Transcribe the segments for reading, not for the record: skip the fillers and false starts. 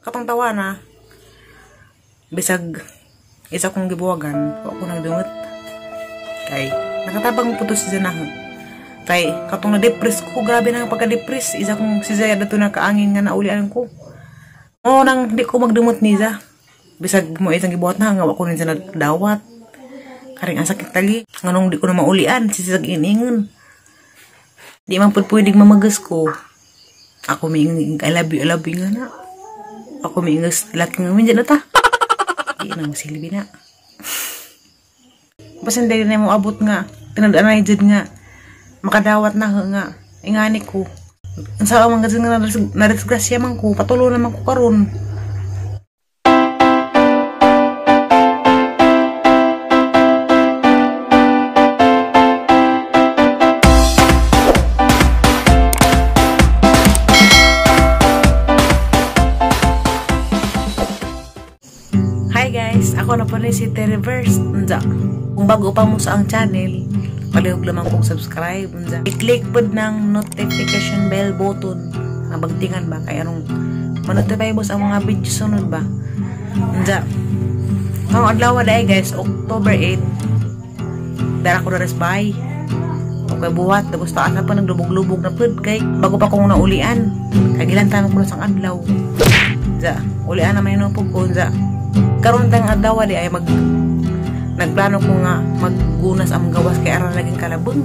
Katong tawa na bisag isa kong gibuwagan, wa ko nagdungot. Kay nakatabang po to si Zanaho. Kay katong na-depress ko, grabe na ang pagka-depress. Isa kong si Zaya dato na kaangin nga naulian ko. Oo nang di ko magdumot ni Za. Bisag mo isang gibuhat na nga wa ko ni Za nagdawat. Karing ang sakit tali. Nganong di ko na maulian, si Zag iningon. Di man pud pwedeng mamagas ko. Ako miingon, I love you nga na. Ako miingon, laki nga minjan na ta. Di na masilbi na. Basin dili na mo abot nga. Tinad-anay dyan nga. Makadawat na nga. Ingani ko. Ang sawa man kasi nga nadisgrasya man ko. Patulo naman ko karon. Hi guys! Ako na po ni si Teriverse. Unja. Kung bago pa mo sa ang channel, palihog lamang kong subscribe. Unja. I-click po ng notification bell button. Nabagtingan ba? Kaya anong manotify mo sa mga video sunod ba? Unja. Ngayong adlaw dai guys, October 8. Dara ko na resbay. Okay buhat. Tapos taas na pa naglubog-lubog na pud kay bago pa kong naulian. Kay gilantan ko na sang adlaw. Unja. Ulian na may nupog ko. Unja. Karon tang adlaw di ay nagplano ko nga maggunas ang gawas kay aron laging kalabong.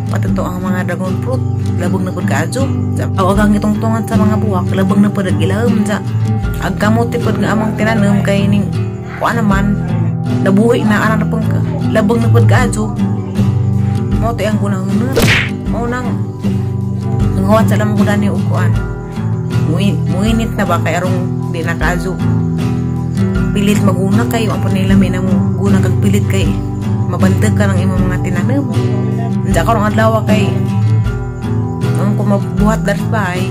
Pati ang mga dragon fruit, labong na pud kaadyo. Aw ang gitungtungan sa mga buwak, labong na pud ag ilahom sa. Ag kamote pud nga among tinanom kay ning kuan naman nabuhi na aran na pud labong na pud kaadyo. Mao to ang gunahon. Mao nang nanghuwat sa lamang ko dani og kuan. Muinit na ba kay arong di na kaadyo. Pilit maguna kayo ang panila may namo guna kag pilit kay mabantag ka ng imong mga tinanom. Unsa karong adlaw kay ang ko mabuhat daris bahay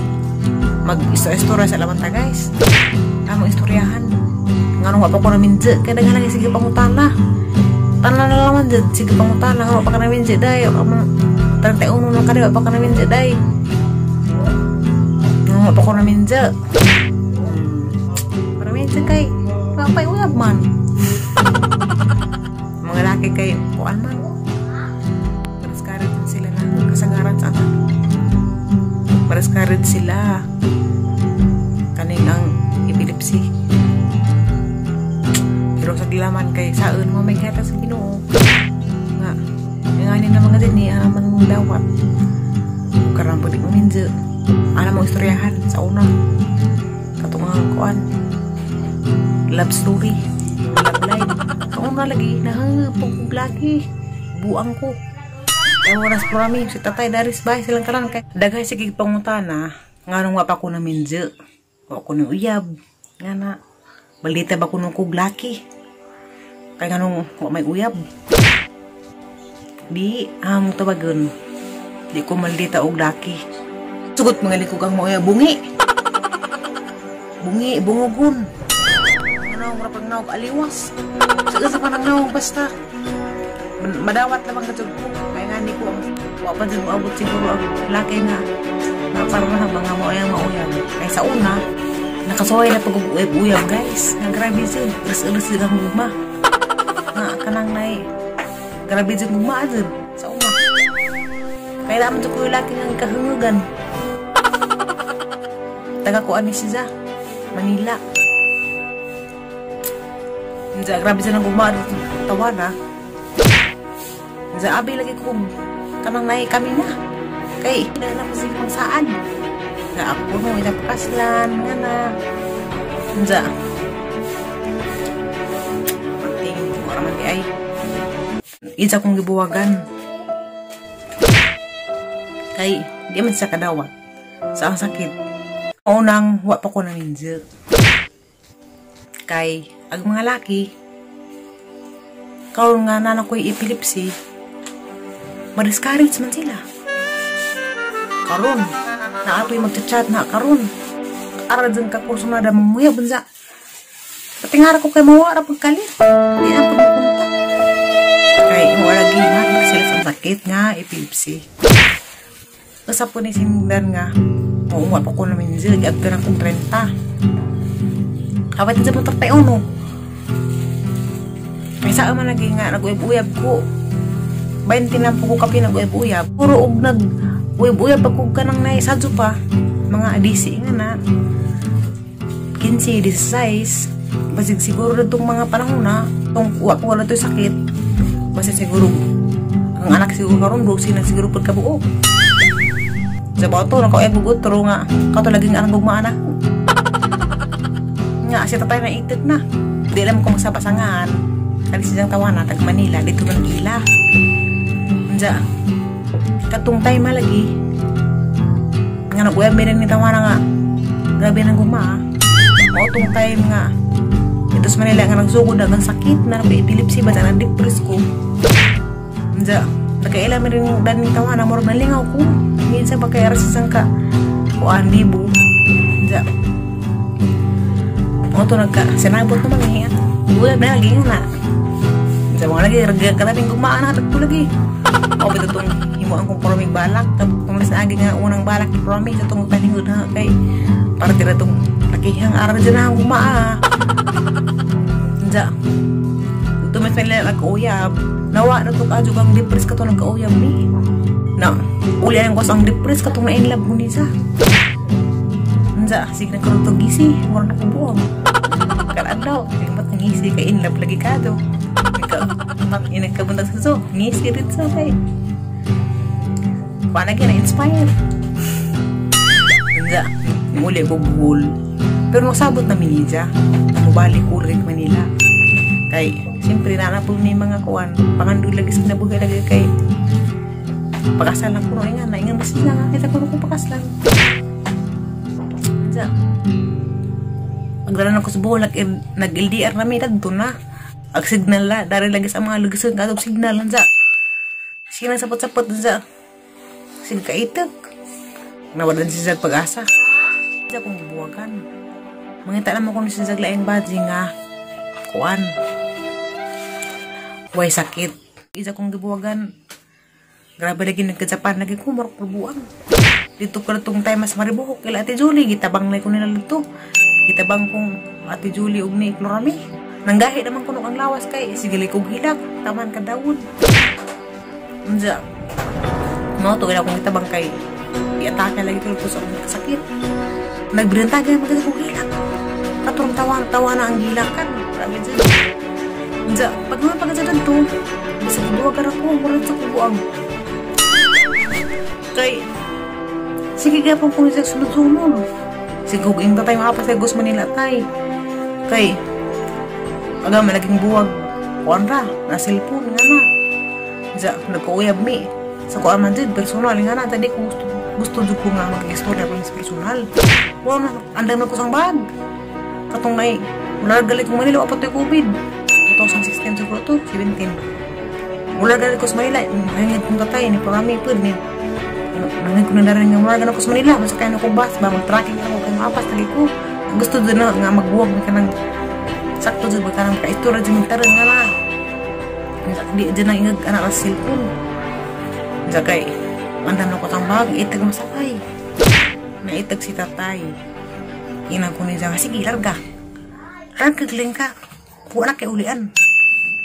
mag istorya sa laman ta guys. Among istoryahan nganong wa pa ko naminje kay daghan lang sige pangutana. Tanan na lang man jud sige pangutana wa pa ka naminje day among 31 na ka wa pa ka naminje day. Nganong wa pa ko naminje. Para minje kay kapay uyab man. Mga laki kay kuan man. Paraskarid sila na kasagaran sa anak. Paraskarid sila. Kaning ang epilepsy. Pero sa gilaman kay saon mo may gata sa Ginoo. Nga ngani na mga dinhi ana man mong dawat. Karon pud mo minjo. Ana mo istoryahan sa una. Katong ang kuan. Love story, love line. Ako nga lagi, nahangapog kong lagi. Buang ko. Kaya oras po rami, si tatay daris bahay silang karan. Kaya daghay sige pangutana, nga nung wapa ko na minjo. Wa ko na uyab. Nga na, balita ba ko nung kog laki? Kaya nga nung wa may uyab. Di, among tawagon. Di ko maldita og laki. Sugot mga likog ang mauyab, bungi. Bungi, bungugon. Murag naog aliwas. Sa pa nang naog basta madawat lamang kadtong ko. Kaya nga ni ko ang wa pa jud moabot siguro ang laki nga naparra mga mauyang mauyab. Kay sa una nakasuway na pag uyab guys. Nga grabe jud, res-res jud ang gugma. Nga kanang nay grabe jud gugma jud sa una. Kaya naman jud ko yung laki nga kahangugan. Taga kuan ni siya Manila. Nja, grabe siya nang gugma tawa na. Nja, abi lagi ko kanang nay kami na. Kay, na ko sige pangsaan. Nga ako no, itapakaslan, nga na. Nja. Pagtingin ko raman di ay. Isa kong gibuwagan. Kay, di man siya kadawat. Sa ang sakit. Unang, wa pa ko na minjo. Kay, ang mga laki, karon nga na ko'y epilepsy, ma-discourage man sila. Karon, na ato'y magchat-chat na karon. Ara dyan ka kurso na damang muya, bunsa. Patingara ko kay mawara pagkalit. Hindi na pagpupunta. Kay, wala nga, sila sa sakit nga, epilepsy. Basta po ni sindan nga, oo, pa ko namin zil, at na kong 30. Hawat sa mong 31. Kaysa man lagi nga nag-uyab-uyab ko. 20 na po ko kapi nag-uyab-uyab. Puro og nag-uyab-uyab pag ko kanang naisadyo pa. Mga adisi nga na. 15, 16. Basig siguro na itong mga panahon na. Itong wa ko wala ito'y sakit. Basta siguro ang anak siguro karon 12 na siguro pagkabuo. Sa bato, nakauyab og utro nga. Kato laging anak gugmaan ako. Nga, si tatay na itit na. Di alam ko magsabasangan. Kali siyang tawana, tag Manila, dito ng ila. Unja, katong time lagi. Nga nag-uyab mi ni tawana nga. Grabe nang guma. Mao tong time nga. Dito sa Manila nga nagsugod na ang sakit na nag-epilepsy ba na depress ko. Unja, nakaila mi rin daning tawana, murag nalingaw ko. Minsan pa kaya rasisang ka kuan libo. Unja. Mo to nagka sinabot naman niya. Uyab na lagi nga na. Sa mga lagi ragka gugmaan na tagto lagi. O bitaw tong himo ang kompromig balak tong sa agi nga unang balak ni promise atong paningod na kay para tira tong lakihang araw dyan na ang gumaa. Unja. Tumis man nagkauyab. Nawa na tong adyo kang depress ka to nagkauyab ni. Na uli ang kos ang depress ka tong na-inlove mo ni sa. Unja, sige na karon tong gisi, mura na ko buong. Kaladlaw, ba't ngisi kay in love lagi ka do. Inagkabuntag sa so, ngisi rin sa kay. Paano na inspire? Unja, muli ko Google. Pero nasabot na minija. Mubalik ko rin Manila. Kay, siyempre nanapol ni mga kuwan. Pangandoy lagi sa kinabuhi lagi kay pakasal lang ko nga, naingan basta nga, kita ko kung pakasal. Unja. Pagdala na ko sa buhol, nag-LDR na may tagto na. Ag signal la, dari lagi sa mga lugisun, katong signal unja. Sige na sapot-sapot unja. Sige kaitak. Nawalan si Zag pag-asa. Unja kong gibuwagan. Mangita naman ko si Zag laing badji nga kuan. Way sakit. Isa kong gibuwagan. Grabe lagi nagka-Japan lagi ko marok buang. Dito ko na tong time mas maribuhok kila Ate Julie, gitabang na ko nila dito. Gitabang kong Ate Julie og ni Clorami. Nanggahi naman kuno ang lawas kay sige kog hilak, taman ka dawod. Unja. Mao to kaya akong gitabang kay iatake lagi ko sa akong sakit. Nagbirintagay maganda kog hilak. Katurong tawa na ang gilakan. Grabe dyan. Unja, pag naman pagkadya dito, basta gibuwagan ako, murag sa kubuang. Kay sige gapon ko siya sunod-sunod. Sige, ing tatay maapas kay Gus Manila tay. Kay aga malaging buwag kuan ra na cellphone nga na. Unja, nagkauyab mi. Sa kuan man jud personal nga na tadi ko gusto jud ko nga mag-istorya pa sa personal. Wa na andam na ko sang bag. Katong nay wala galit ko Manila pa toy COVID. 2016 siguro to, 17. Wala galit ko sa Manila, nangit kong tatay ni parami pud ni. Nangit ko na rin nga mura ko sa Manila, basta kaya na ko bus ba mag-tracking ako kay maapas lagi ko. Gusto jud na nga magbuwag mi kanang sakto jud ba kanang kaistorya jud magtaron nga na. Di jud na ingag anak sa cellphone. Unja kay andam na ko tang bag, itag masakay. Naitag si tatay. Inang ko niya nga sige larga. Larga galing ka. Kuha na kay ulian.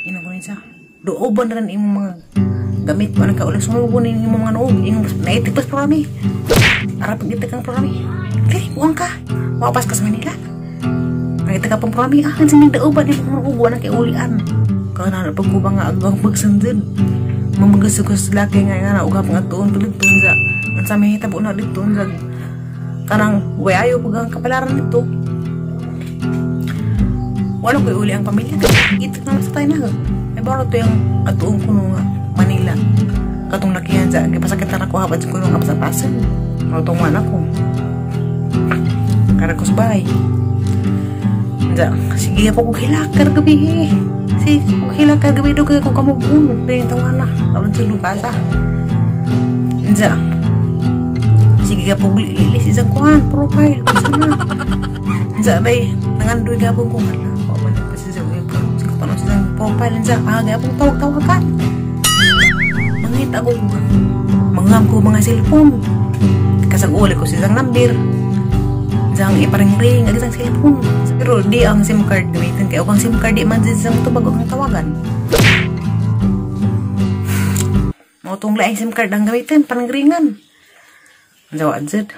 Inang ko niya. Dooban na rin imong mga gamit ko nang kauli sumubo ni imong mga noog. Imong naitag pas programi. Arap itag kang programi. Dili buang ka. Wapas ka sa Manila. Naitag ka pang programi. Ah, sining dooban imong mga noog wala kay ulian. Kana na pagkuba nga agang pagsandin. Mamagasugos laki nga nga ugap nga tuon pilit tuon sa ang sa may hitabo na dito sa kanang way ayo pag ang kapalaran dito. Wala ko'y uli ang pamilya. Itik naman sa tayo na. Ay baro to yung atuong kuno nga Manila. Katong lakihan sa gipasakit na ako habad sa kuno nga pasapasan. Matungan ako. Kara ko sa bahay. Unja, sige ako kong hilak gabi. Sige kong hilak gabi do kay ko kamubun. Dahil tawa na. Aron sa lukasa. Unja. Sige ka pong lilis isang kuhan profile. Basta na. Unja, day nangandoy gapon ko nga. Profile unja, aga akong tawag-tawagan. Mangita ko, mangam ko mga cellphone. Kasag uli ko sisang number. Unja ang iparing-ring ag isang cellphone. Pero di ang SIM card gamitin kay ang SIM card di man sa tubag ang tawagan. Mao tong laing SIM card ang gamitin panangringan. Jawa jud.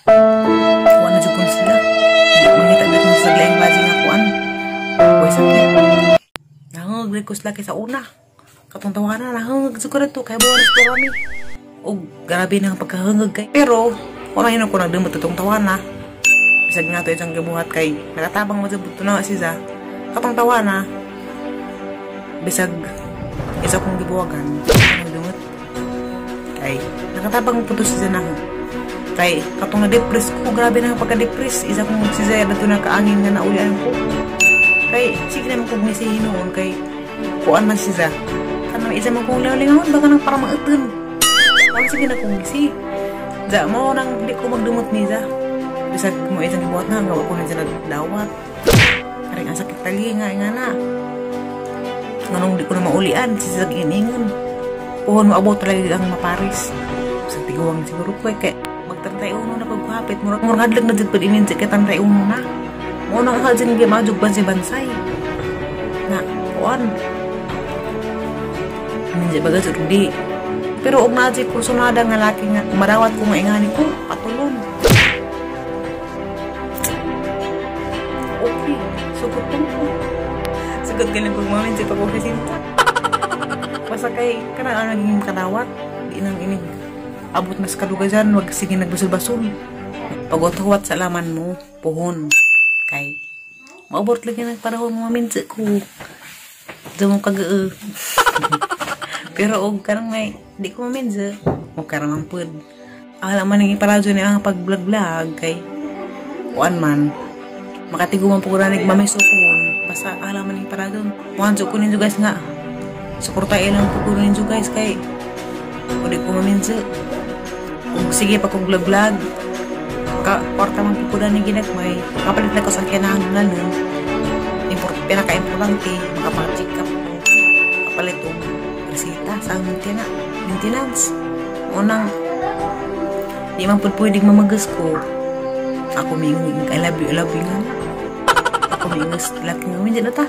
Wa na jud kun sila. Di mangita na sa laing base nga kuan. Way sakit. Nahungog ko sila kay sa una. Katong tawanan nahungog jud ko dito kay buwan sa kami. Og grabe na ang pagkahungog kay. Pero wala hinon ko nagdumot itong tawana. Bisag nga to isang gibuhat kay nakatabang mo sa buto na siya. Katong tawana bisag isa kong gibuwagan nagdumot. Kay nakatabang po to siya na. Kay katong na-depress ko, grabe na ang pagka-depress. Isa kong siya dato na kaangin nga naulian ko. Kay sige naman kong ngisihin noon kay kuan man siya. Kanang isa man kong lingaw-lingawon baka nang para mautun. Wala sige na kong ngisi. Ja mo nang di ko magdumot niya. Bisag mo isang gibuhat na gawa ko na siya nagdawat. Karing ang sakit tali nga nga na. Nganong di ko na maulian siya giningon. Puhon moabot talaga ang maparis. Sa tiguang siguro ko kay magtantay uno na pagkuhapit murag murag hadlok na jud pud inin kay tantay uno na. Mo nang akal jud gimadyog bansay-bansay. Na kuan. Ninja baga jud di. Pero og naa jud kursunada nga laki nga marawat ko nga ingani ko patulon. Okay, sugot ko. Sugot ka lang kung mamin sa pag-ofisinta. Basta kay kanang ang naging kadawat, di nang inig abot na sa kadugayan, wag sige nagbasol-basol. Pag-utuwat sa laman mo, puhon. Kay maabot lagi ng panahon mo mamin sa ko. Diyan mo kag-e. Pero og kanang may di ko mamin sa mo karamang pud. Akala man nang iparadyo ni ang pag-vlog-vlog kay kuan man. Makatigo man po ko na nagmamay sukon. Basta akala man nang iparadyo. Muhan ko ninyo guys nga. Suportahin lang po ko ninyo guys kay o di ko maminsa. Kung sige pa kong vlog-vlog, maka kwarta man po ko na ginagmay. Kapalit na ko sa kinahanglan nun. Pinaka-importante, makapag-check up ko. Kapalit og resita sa maintenance. Unang, di man po pwedeng mamagas ko. Ako mingon, I love you nga na. Ako mingon, laki nga, minsan na ta.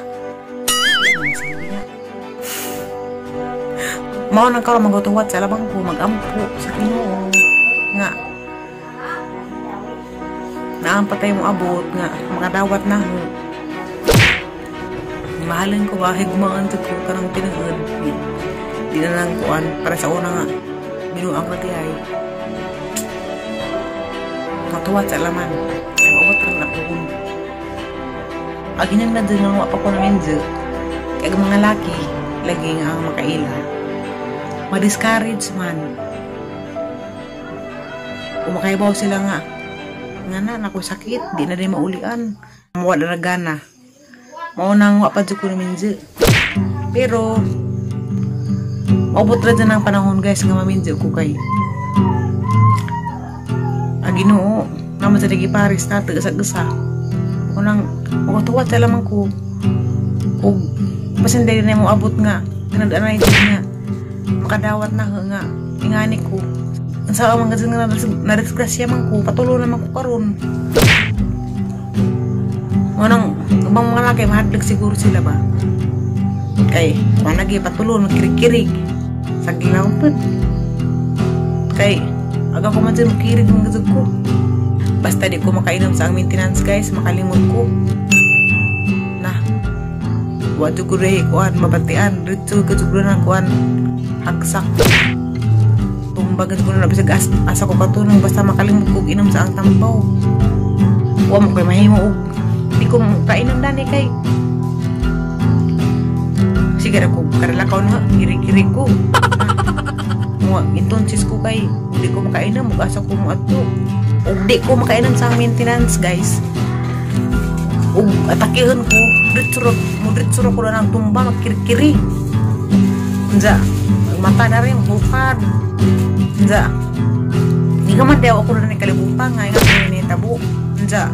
Mao nang karon magtuwat sa labang ko, magampo sa Ginoo nga naang patay mo abot nga makadawat na ho. Mahalin ko ba higmaan ko kanang tinuod. Di na lang kuan para sa una nga binuang na tiyay. Matuwat sa laman. Ay maabot rin na po. Aginan na din nga pa ko na minzo. Kaya mga laki lagi nga ang makaila. Ma-discourage man. Kung makaibaw sila nga, nga na, naku sakit, di na din maulian. Wala na gana. Maunang wa pa dyan ko naminzo. Pero, maabot na dyan ang panahon guys nga maminzo ko kay. Ang Ginoo, naman sa lagi Paris, natagasa-gasa. Unang, makatuwa sa lamang ko. Kung, basin dahil na mo abot nga, tinadaan na nga. Makadawat na nga ingani ko. Ang sa amang kasi nga nadisgrasya man ko, patulo naman ko karon. Unang ubang mga laki mahadlok siguro sila ba. Kay managi patulo magkirig-kirig. Sagilaw pud. Kay aga ko man jud kirig man gud ko. Basta di ko makainom sa ang maintenance guys, makalimot ko. Na. Wa jud ko rehi kuan mabatian, diretso ko jud na kuan. Hagsak. Tumbagan ko na bisag asa ko patunong basta makalimot ko inom sa ang tambaw. Wa mo koy mahimo og di ko kainom dani kay sige ra ko karlakaw na kirig-kirig ko. Mo entonces ko kay di ko makainom ug asa ko moadto. Og di ko makainom sa ang maintenance guys. Ug atakehon ko diretso mo diretso ko na ang tumba magkiri-kiri. Unsa mata na rin, bukad. Unsa. Di ka man daw ako na ni kalibutan nga nga ni tabo. Unsa.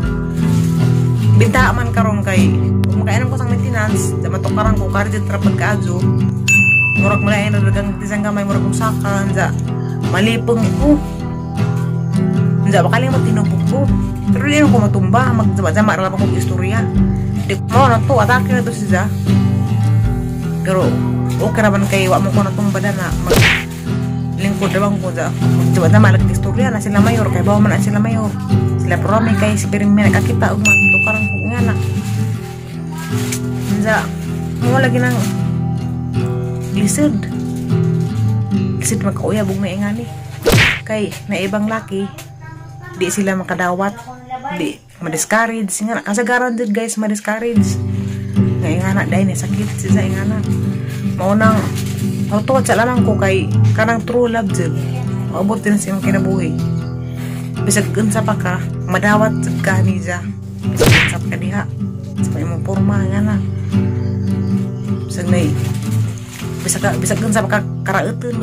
Binta man karon kay kung makainom ko sa maintenance, da matukaran ko kari dito pagkaadyo. Murag malain na dagang tisang gamay murag saka unsa. Malipong ko. Unsa ba kalimot tinubok ko. Pero di ko matumba, magzama-zama ra lang akong istorya. Di ko na to, atake na to siya. Pero okay ra man kay wa mo ko natumba na mag lingkod ra bang ko sa magzama-zama lang istorya na sila mayor kay bawo man na sila mayor. Sila promi kay si pirmi nakakita og matukarang ko nga na. Unsa mo lagi nang lisod. Lisod magkauyab og maingani. Kay na ibang laki di sila makadawat, di ma-discourage nga kasagaran jud guys, ma-discourage nga ingana dai ni sakit siya ingana. Mao nang matuwa sa lamang ko kay kanang true love jud maabot din sa imong kinabuhi. Bisag unsa pa ka madawat jud ka niya, bisag unsa pa ka diha sa imong porma nga na bisag nay bisag unsa pa ka karaeton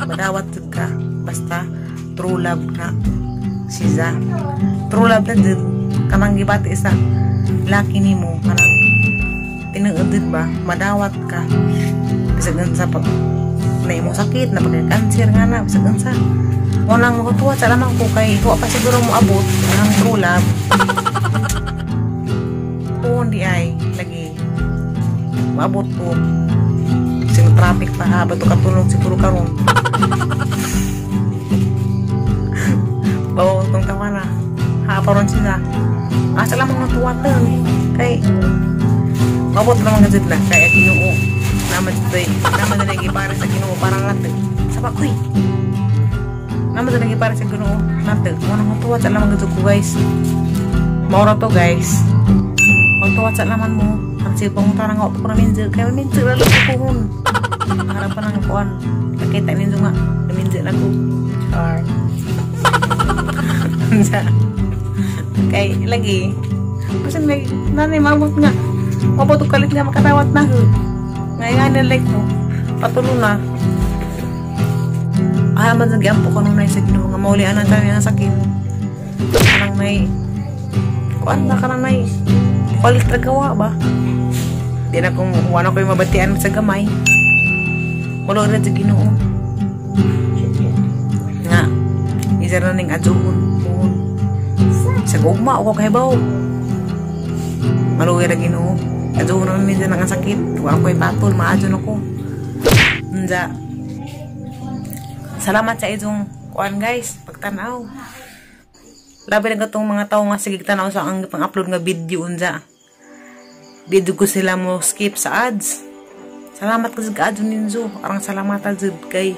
madawat jud ka basta true love na siya. True love na jud kanang gibati sa laki nimo kanang tinuod ba madawat ka bisag unsa pa na imong sakit na pagka-cancer nga na bisag unsa. Unang makatuwa sa lamang ko kay wa pa siguro mo abot ang true love. Kung di ay lagi maabot to sing traffic pa ha bato katulog siguro karon. Bawo tong tawa na ha paron sila. Asa lamang natuwa kay maabot naman gazit na kay Ginoo naman ditoy naman na lagi para sa Ginoo para nato sa bakoy naman na lagi para sa Ginoo nato. Mo nang tuwa sa lamang gazit ko guys. Maura to guys. Matuwa sa laman mo ang sipong tarang ako ko namin kay minjo lalo ko hun. Harapan ang kuan nakita ninyo nga minjo na ko. Char. Kay lagi kasi nanay maabot nga mabot og kalit nga makadawat na ho. Ngay nga like mo patulo na. Ay man nagyampo kanunay sa Ginoo nga maulian na tayo ang sakit. Kanang nay kuan na kanang nay kalit ra gawa ba. Di na kung wala ko yung mabatian sa gamay. Wala ra sa Ginoo. Nga isa na ning adjuhon. Sa gugma ako kay baw. Maluwi ra Ginoo. Adjuhon na ni ang sakit. Wala ko'y patol, maadjon ako. Unja. Salamat sa inyong kuan guys, pagtanaw. Labi na katong mga tao nga sige tanaw sa ang pang-upload nga video unja. Di ko sila mo skip sa ads. Salamat kasi ka adjon ninyo. Arang salamat jud kay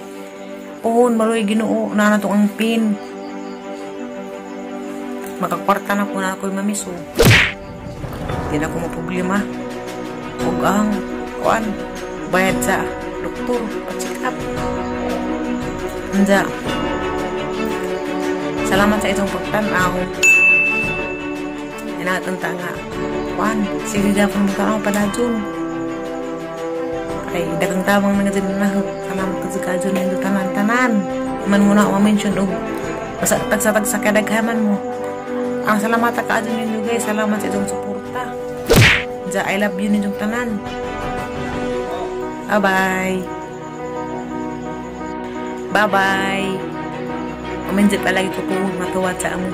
pohon maluwi Ginoo na natong ang pin. Makakwarta na ko na ako'y mamiso. Di na ko maproblema. Ug ang kuan bayad sa doktor, pa-check up. Unja. Salamat sa itong pagtanaw. Inatanta nga. Kuan, sige gapon mo tanaw padadyon. Kay dagang tamang nga dyan na. Salamat ka sa kadyon ninyo tanan-tanan. Man mo na ako ma-mention og basta tagsa-tagsa kadaghaman mo. Ang salamat ka adyo ninyo guys. Salamat sa itong suporta. Unja, I love you ninyong tanan. Bye-bye. Bye-bye. Kuminsi palagi ko po matuwad sa amo.